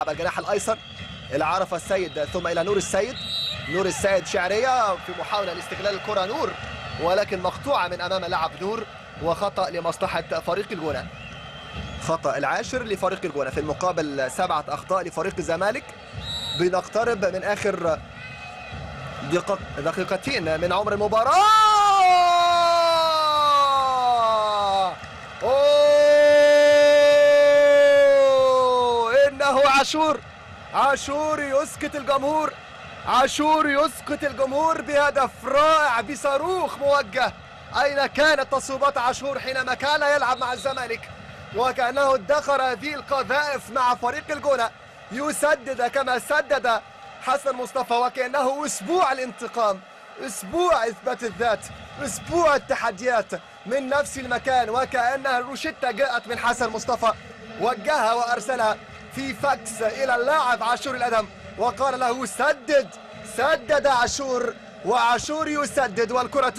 الجناح الأيسر إلى عرفة السيد، ثم إلى نور السيد. نور السيد شعرية في محاولة لاستغلال الكرة نور، ولكن مقطوعة من أمام لاعب نور، وخطأ لمصلحة فريق الجونة. خطأ العاشر لفريق الجونة، في المقابل 7 أخطاء لفريق الزمالك. بنقترب من آخر دقيقتين من عمر المباراة. إنه عاشور، عاشور يسكت الجمهور، عاشور يسكت الجمهور بهدف رائع بصاروخ موجه. أين كانت تصويبات عاشور حينما كان يلعب مع الزمالك؟ وكأنه ادخر هذه القذائف مع فريق الجونة. يسدد كما سدد حسن مصطفى، وكأنه أسبوع الانتقام، أسبوع إثبات الذات، أسبوع التحديات من نفس المكان، وكأنها الروشتة جاءت من حسن مصطفى، وجهها وأرسلها في فاكس إلى اللاعب عاشور الأدم وقال له سدد. سدد عاشور، وعاشور يسدد، والكرة